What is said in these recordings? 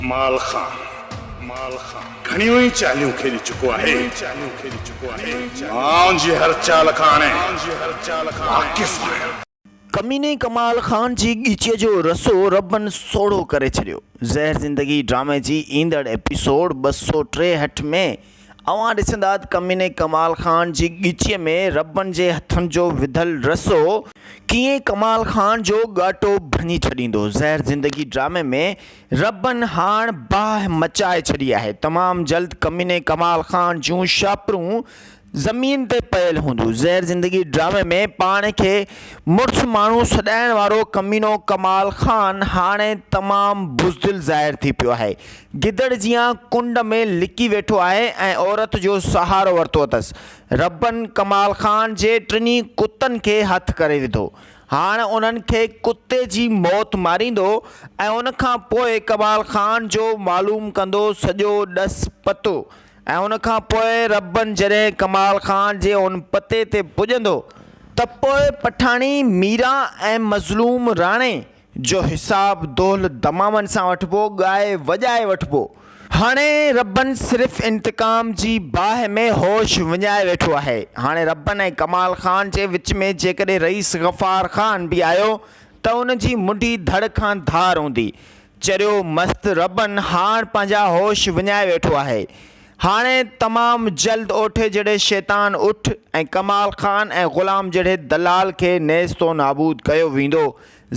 ڪمال خان گهڻيون ئي چاليون کيڏي چڪو آهي. مان ان جي هر چال کان هاڻي واقف آهيان. ڪميني ڪمال خان جي ڳچيء جو رسو ربن سوڙهو ڪري ڇڏيو. زهر زندگي ڊرامي جي ايندڙ ايپيسوڊ 263 ۾ اوهان ڏسندا ته ڪميني ڪمال خان جي ڳچيء ۾ ربن جي هٿن جو وڌل رسو ڪيئن ڪمال خان جو ڳاٽو ڀڃي ڇڏيندو. زهر زندگي ڊرامي ۾ ربن هاڻ باهه مچائي ڇڏي آهي. تمام جلد ڪميني ڪمال خان جون شاپرون زمين تي پيل هوندو. زهر زندگي ڊرامي ۾ پاڻ کي مڙس ماڻهو سڏائڻ وارو ڪمينو ڪمال خان هاڻي تمام بزدل ظاهر ٿي پيو آهي. گدڙ جيان ڪنڊ ۾ لڪي ويٺو آهي ۽ عورت جو سهارو ورتو اٿس. ربن ڪمال خان جي ٽنهي ڪتن کي هٿ ڪري وڌو. هاڻ انهن کي ڪتي جي موت ماريندو ۽ ان کان پوء ڪمال خان جو معلوم ڪندو سڄو ڏس پتو. ۽ ان کان پوء ربن جڏهن ڪمال خان جي ان پتي تي پڄندو ته پوء پٺاڻي ميران ۽ مظلوم راڻي جو حساب دهل دمامن سان وٺبو، ڳائي وڄائي وٺبو. هاڻي ربن صرف انتقام جي باهه ۾ هوش وڃائي ويٺو آهي. هاڻي ربن ۽ ڪمال خان جي وچ ۾ جيڪڏهن رئيس غفار خان به آيو ته ان جي منڍي ڌڙ کان ڌار هوندي. چريو مست ربن هاڻ پنهنجا هوش وڃائي ويٺو آهي. هاڻي تمام جلد اوٺي جهڙي شيطان اٺ ۽ ڪمال خان ۽ غلام جهڙي دلال کي نيست و نابود ڪيو ويندو.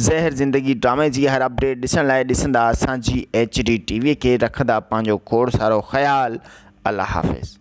زهر زندگي ڊرامي جي هر اپڊيٽ ڏسڻ لاء ڏسندا اسان جي ايڇ ڊي ٽي وي کي رکندا پنهنجو کوڙ سارو خيال الله حافظ.